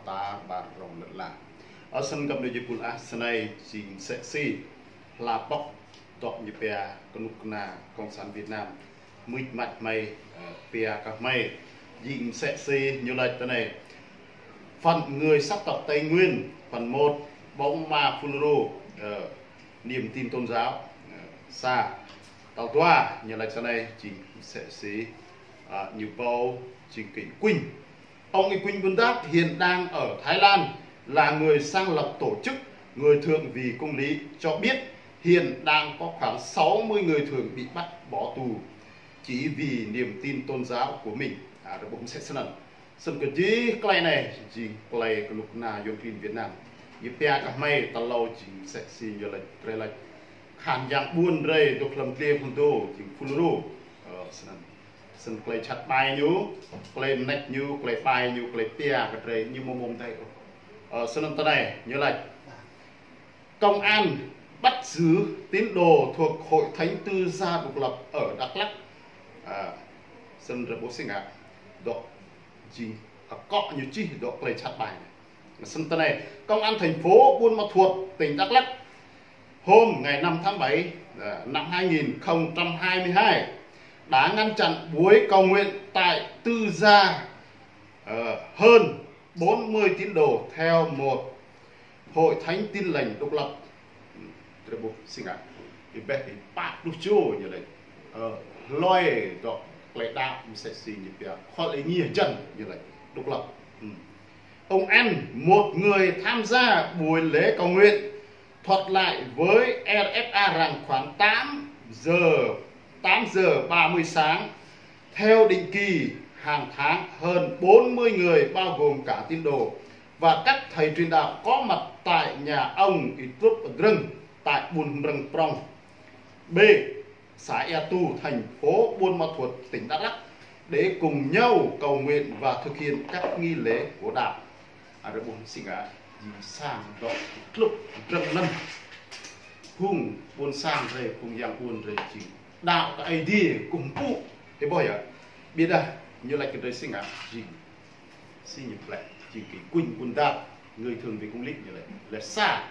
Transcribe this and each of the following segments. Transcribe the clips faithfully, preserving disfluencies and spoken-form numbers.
ta ƀar rong lŏn la. Ơ, snăn kơ mnuih jih ƀuôn ah, snei jing msĕ si hla pŏk dŏ ñu pia kơnuk kơna Cộng sản Việt Nam. Mưč mač hmei, ơ, pia kơ hmei. Jing msĕ si ñu lač tơ anei. Phần người sắc tộc Tây Nguyên, phần một, bóng ma Fulro, ờ, niềm tin tôn giáo, ờ, sa. Tal dua, ñu lač tơ anei, jing msĕ si, à, ñu pô, jing Y Quynh. Ông Y Quynh Buôn Dap hiện đang ở Thái Lan, là người sáng lập tổ chức Người Thượng Vì Công Lý, cho biết hiện đang có khoảng sáu mươi người Thượng bị bắt bỏ tù chỉ vì niềm tin tôn giáo của mình. À, rơbŭ msĕ snăn. Snăn kơ jih klei anei, jing klei kơnuk kơna Yuăn klin Việt Nam. Ñu pia kơ hmei tal êlâo jing msĕ si ñu lač, drei lač. Khăn yang ƀuôn drei dôk hlăm tliê phŭn dô, jing Fulro. Ơ, snăn. Snăn klei čăt ƀai ñu, klei mnêč ñu, klei ƀai ñu, klei pia kơ drei ñu mơ̆ mơ̆ mdei ôh. Ơ, snăn tơ anei, ñu lač. Công an bắt giữ tín đồ thuộc Hội Thánh Tư Gia Độc Lập ở Đắk Lắk. À, snăn rơbŭ si ngă. Dŏ jing, à, kŏ ñu čih dŏ klei čăt ƀai. Snăn tơ anei, Công an thành phố Buôn Ma Thuột, tỉnh Đắk Lắk, hôm ngày năm tháng bảy, à, năm hai nghìn không trăm hai mươi hai, đã ngăn chặn buổi cầu nguyện tại Tư Gia, ờ, hơn bốn mươi tín đồ theo một hội thánh Tin Lành độc lập. Rơbŭ si ngă. Ih ƀuh ih pă pluh čô ñu lač. Ơ, hloi dŏ klei đăo msĕ si ñu pia. Khol ih ngiê jăn ñu lač. Độc lập. Ông N, một người tham gia buổi lễ cầu nguyện, thuật lại với R F A rằng khoảng tám giờ, tám giờ ba mươi sáng, theo định kỳ, hàng tháng hơn bốn mươi người bao gồm cả tín đồ và các thầy truyền đạo có mặt tại nhà ông Y Trup Drâng tại Buôn Mrâng Prong B, xã Ea Tu, thành phố Buôn Ma Thuột, tỉnh Đắk Lắk để cùng nhau cầu nguyện và thực hiện các nghi lễ của đạo. Ơ, rơbŭ si ngă, jing sang dŏ Y Trup Drâng anăn. Phung ƀuôn sang drei, phung yang ƀuôn drei jing đăo kơ Aê Diê kơkuh pơpŭ. Ih ƀuh yơh. Ƀiădah ñu lač kơ drei si ngă, jing si ñu plĕ, jing Y Quynh Buôn Dap, Người Thượng Vì Công Lý ñu lač. Lĕ sa,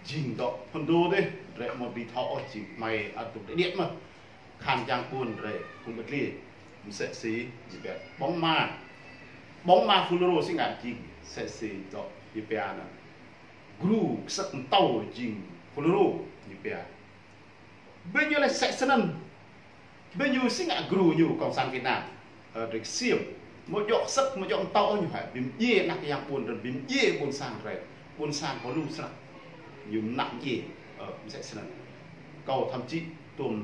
jing dŏ phŭn dô dih, drei mơ̆ bi thâo ôh jing hmei ăt dôk đĕ điêt mơ̆. Khăn yang ƀuôn drei, phung ƀơi tliê, msĕ si ñu pia bóng ma. Bóng ma Fulro si ngă jing, msĕ si dŏ ñu pia anăn. Gru ksăk mtâo jing Fulro ñu pia. Ƀing ñu lač msĕ snăn. Ƀing ñu si ngă gru ñu Cộng sản Việt Nam. Ơ, drei ksiêm. Mơ̆ djŏ ksăk, mơ̆ djŏ mtâo ñu hă. Bi mdjiê anak yang ƀuôn drei, bi mdjiê ƀuôn sang drei. Ƀuôn sang kâo lu snăk. Ñu mnă mdjiê. Ơ, msĕ snăn. Kâo thậm chí tuôm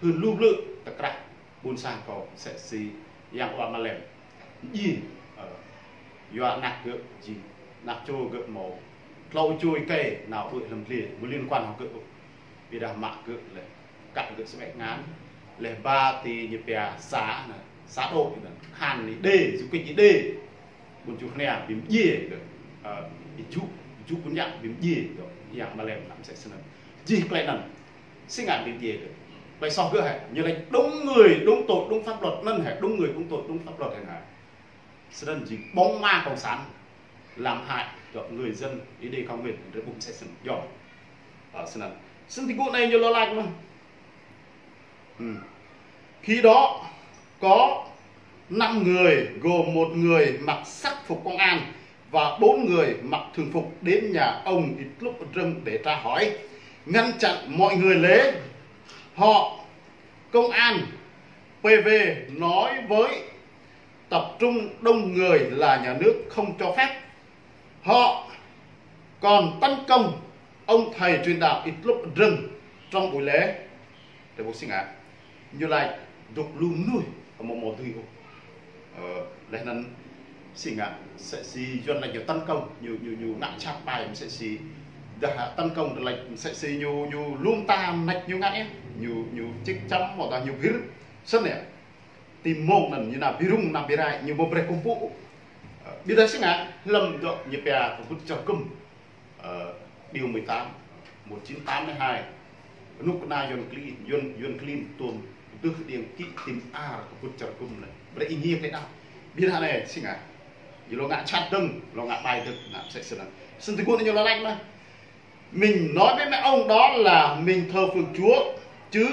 hưn lu blư̆ tơ krah ƀuôn sang kâo msĕ si yang wa Malem. Mdjiê, ơ, yua anak gơ̆ jing, anak čô gơ̆ mâo tlâo čô êkei nao đuaĭ hlăm tliê, mơ̆ liên quan hŏng gơ̆. Ƀiădah mă gơ̆ lĕ, kăt gơ̆ sơmĕ ngăn, lĕ ba ti ñu pia xã anăn, xã độ anăn, khan ni đê, du kích ni đê. Ƀuôn čuh hnea, bi mdjiê gơ̆, ơ, ih jŭ, jŭ ƀuôn yang bi mdjiê gơ̆, yang Malem anăn msĕ snăn. Jih klei anăn, si ngă bi mdjiê gơ̆. Klei soh gơ̆ hă, ñu lač đúng người, đúng tội, đúng pháp luật anăn hă, đúng người, đúng tội, đúng pháp luật hă. Snăn jing bóng ma cộng sản làm hại cho người dân Êđê Khao Nguyên, rơbŭ msĕ snăn. Yơh. Ơ, snăn. Snăn ti gŭ anei ñu lŏ lač mơ̆. Khi đó có năm người, gồm một người mặc sắc phục công an và bốn người mặc thường phục đến nhà ông Y Trup Drâng để tra hỏi, ngăn chặn mọi người lễ. Họ, công an P V nói với tập trung đông người là nhà nước không cho phép. Họ còn tấn công ông thầy truyền đạo Y Trup Drâng trong buổi lễ. Rơbŭ si ngă. Ñu lač dôk lu mnuih, mơ̆ mâo dưi ôh. Ơ, leh anăn si ngă, msĕ si Yuăn lač ñu tấn công, ñu, ñu, ñu ngă čăt ƀai msĕ si. Dah tấn công lač msĕ si ñu, ñu lŏm tam nač ñu ngă yơh. Ñu, ñu čik čăm, mơ̆ dah ñu bhir. Snăn yơh. Ti mông anăn ñu nao bi rŭng, nao bi rai, ñu ƀu brei kơkuh pơpŭ. Ơ, ƀiădah si ngă, hlăm dŏ ñu pia kơkuh čar gŭm. Ơ, điều mười tám, một chín tám mươi hai. Kơnuk kơna Yuăn klin, Yuăn, Yuăn klin tuôm dưh điêng kĭ tim ar kơkuh čar gŭm lĕ. Brei ih ngiê klei đăo. Ƀiădah anei si ngă. Lu ngă čăt dơ̆ng, lu ngă ƀai dơ̆ng, ngă sĕ sơnăn. Sơnăn tơgŭ anai ñu laĭ lač mơ̆n. Mình nói với mấy ông đó là mình thờ phượng Chúa, chứ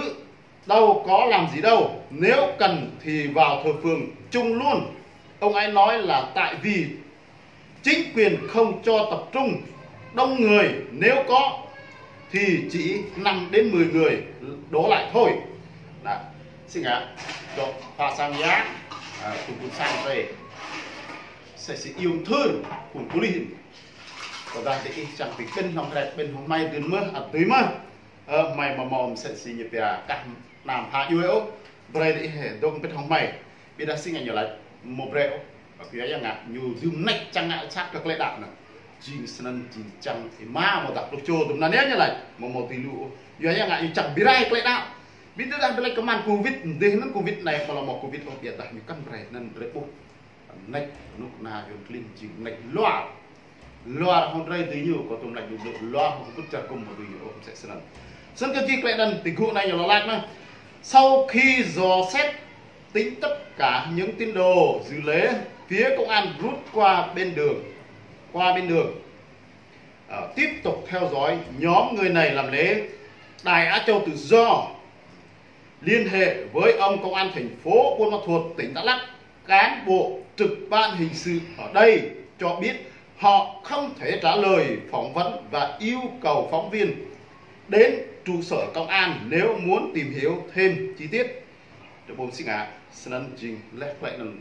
đâu có làm gì đâu. Nếu cần thì vào thờ phượng chung luôn. Ông ấy nói là tại vì chính quyền không cho tập trung đông người, nếu có thì chỉ năm đến mười người đổ lại thôi. Nah, sĭt ngă, dŏ khua sang yang, ah, phung ƀuôn sang tơ, sĕ sĭt iung thur, phung pôlis. Kơ dah tơ ih čang pĭ kĭn hlŏng hrĕt, kĭn hlŏng hmai dưn mơ̆, ăt dưi mơ̆. Ơ, hmai mă mơ̆ sĕ sĭt ñu pia kah nam pha djuai ôh, brơi tơ ih dŏ pĭt hlŏng hmai. Ƀiădah sĭt ngă ñu laĭ mơ̆ brơi ôh. Ƀiădah yua ngă ñu dưm nač čang ngă čăt kơ klei đaŏ anŭn. Jing sơnăn jing čang ih mă mơ̆ dah pluh čô tơm anŭn ñu laĭ mơ̆ mơ̆ tui lu ôh. Yua ngă ñu čang bi rai klei đaŏ. Ƀiădah dah brơi kơ mơ̆n covid, dêh anŭn covid anai, kơ lŏ mơ̆ covid ôh, ƀiădah ñu kăn brơi anŭn brơi ƀuh. Nač kơnuk kơna Yuăn klin jing nač luar. Luar hŏng drơi tui ñu, kơ tơm lač ñu luar hŏng kơkuh čar gum tui ñu ôh, sĕ sơnăn. Sơnăn kơ jing klei anŭn tơgŭ anai ñu laĭ lač mơ̆n. Sau khi dò xét tính tất cả những tín đồ dự lễ, phía công an rút qua bên đường, qua bên đường. Ờ, tiếp tục theo dõi nhóm người này làm lễ. Đài Á Châu Tự Do liên hệ với ông công an thành phố Buôn Ma Thuột, tỉnh Đắk Lắk, cán bộ trực ban hình sự ở đây cho biết họ không thể trả lời phỏng vấn và yêu cầu phóng viên đến trụ sở công an nếu muốn tìm hiểu thêm chi tiết. Dŏ ƀuh sĭt ngă, sơnăn jing leh klei anŭn,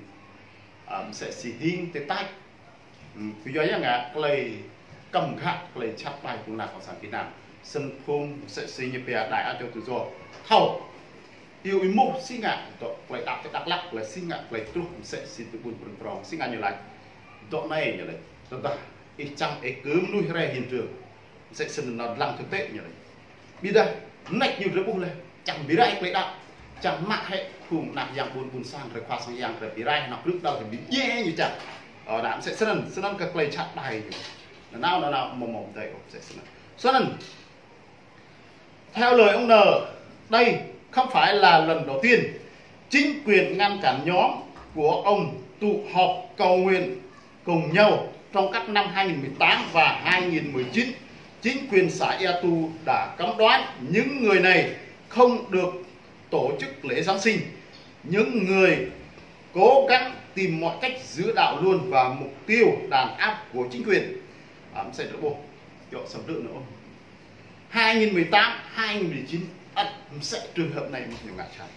ah, mơ̆ sĕ sĭt hing tơ tač. Hm, kơ yua ngă klei kăm khă, klei čăt ƀai phung ană cộng sản Việt Nam. Sơnăn phung mơ̆ sĕ sĭt ñu pia Đài Á Châu Tự Do. Thâo. Iâu ih mơ̆ sĭt ngă, dŏ klei đaŏ tơ Đắk Lắk, klei sĭt ngă, klei truh mơ̆ sĕ sĭt tơ ƀuôn Prong Prong. Sĭt ngă ñu laĭ. Dŏ anai ñu laĭ. Tơdah ih čang ih kơ mơnuih rai hiện trường. Sĕ sơnăn nao lăng thực tế ñu laĭ. Ƀiădah, nač ñu drơi ƀuh leh, čang bi rai klei đaŏ, čang mă hĕ phung ană yang ƀuôn ƀuôn sang, drơi khua sang yang, drơi bi rai, nao krư̆ dal, drơi bi djai ñu čang. Ơ, anŭn sĕ sơnăn, sơnăn kơ klei čăt ƀai ñu. Anŭn nao, anŭn nao, mơ̆ mơ̆ mơ̆ tơ ôh, sĕ sơnăn. Sơnăn. Theo lời ông N, đây không phải là lần đầu tiên chính quyền ngăn cản nhóm của ông tụ họp cầu nguyện cùng nhau trong các năm hai nghìn mười tám và hai nghìn mười chín. Chính quyền xã Ea Tu đã cấm đoán những người này không được tổ chức lễ Giáng sinh. Những người cố gắng tìm mọi cách giữ đạo luôn và mục tiêu đàn áp của chính quyền. Ăt mơ̆ sĕ drơi ƀuh, dŏ săm drơi anŭn. Hai nghìn mười tám, hai nghìn mười chín, ăt mơ̆ sĕ trường hợp anai mơ̆ ñu ngă čang.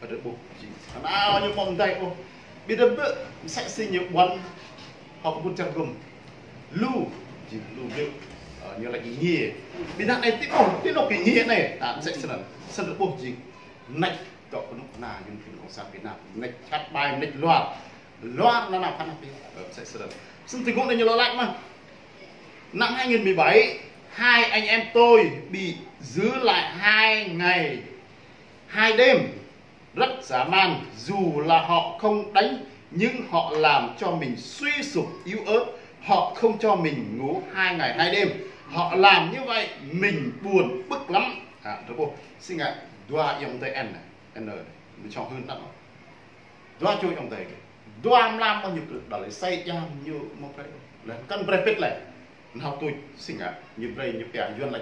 Ăt drơi ƀuh, jing. Anŭn ñu mơ̆ mơ̆ tơ ôh. Ƀiădah ƀơi, mơ̆ sĕ sĭt ñu ƀuăn, hŏ kơ ƀuôn čar gum. Lu, jing lu ƀơi. Ơ, ñu laĭ kơ ngiê. Ƀiădah anai tơ ƀuh, tơ anŏ kơ ngiê anai. Anŭn mơ̆ sĕ sơnăn. Sơnăn drơi ƀuh jing. Nač dŏ kơnuk kơna Yuăn klin cộng sản Việt Nam. Nač čăt ƀai, nač luar. Luar anŭn nao phan hơpĭ. Ơ, sĕ sơnăn. Sơnăn tơgŭ anai ñu laĭ lač mơ̆n. Năm hai nghìn mười bảy, hai anh em tôi bị giữ lại hai ngày, hai đêm. Rất dã man, dù là họ không đánh, nhưng họ làm cho mình suy sụp, yếu ớt. Họ không cho mình ngủ hai ngày hai đêm. Họ làm như vậy, mình buồn bực lắm. À, drơi ƀuh, sĭt ngă, dua ayŏng adơi N, N, mơ̆ čŏng hưn đăp. Dua čô ayŏng adơi. Dua mlam mơ̆ ñu kơ đa lĕ sai jam ñu mơ̆ brơi. Lĕ kăn brơi pĭt lĕ. Nao tuč sĭt ngă, ñu brơi ñu pia Yuăn laĭ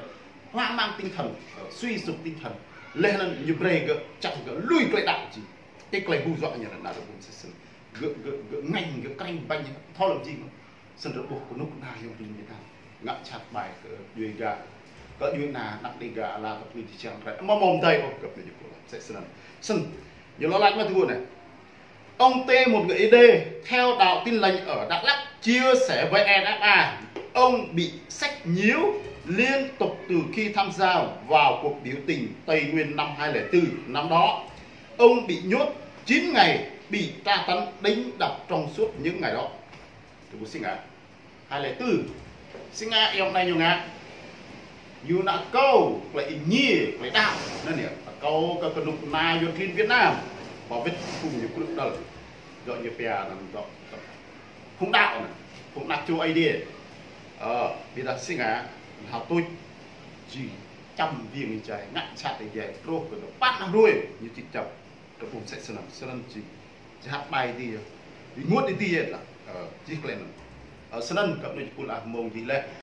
hoang mang tinh thần, ờ, suy sụp tinh thần. Leh anŭn ñu brơi gơ̆, čang gơ̆ lui klei đaŏ jing. Tơ klei hu dọa ñu anŭn nao tơ ƀuôn sĕ sơnăn. Gơ̆, gơ̆, gơ̆ ngêñ, gơ̆ krêñ ƀañ, thâo lăm jing. Sơnăn drơi ƀuh kơnuk kơna Yuăn klin Việt Nam. Ngă čăt ƀai kơ djuai gah. Kơ djuai ană, ană Đêga, ala kơ pơlĭ čang krêñ. Mơ̆ mơ̆ mơ̆ tơ ôh, gơ̆ ñu kơ laĭ. Sĕ sơnăn. Sơnăn. Ñu laĭ lač mơ̆ tơgŭ anai. Ông T, một người Ê Đê theo đạo Tin Lành ở Đắk Lắk, chia sẻ với R F A, ông bị sách nhiễu liên tục từ khi tham gia vào cuộc biểu tình Tây Nguyên năm hai lẻ tư. Năm đó, ông bị nhốt chín ngày, bị tra tấn, đánh đập trong suốt những ngày đó. Tơ ƀuh sĭt ngă. Hai lẻ tư. Sĭt ngă ayŏng anai ñu ngă. Ñu nao akâo klei ih ngiê, klei đaŏ. Anŭn yơh, akâo kơ kơnuk kơna Yuăn klin Việt Nam. Pơ wĭt phung ñu krư̆ dal. Dŏ ñu pia anŭn dŏ, dŏ. Phung đaŏ anŭn. Phung ană čô Aê Diê. Ơ, ƀiădah sĭt ngă, hơtuč. Jing, čăm ƀing ih jai, ngă čăt ih jai, truh kơ dŏ păn hruê, ñu či čăm. Tơ ƀuh sĕ sơnăn, sơnăn jing. Čăt ƀai tơ yơh. Ih ngŏt tơ yơh lah. Ơ, Ơ, čih klĕ anŭn. Ơ, snăn kơ anŭn jih pul ah mơ̆ng jih leh.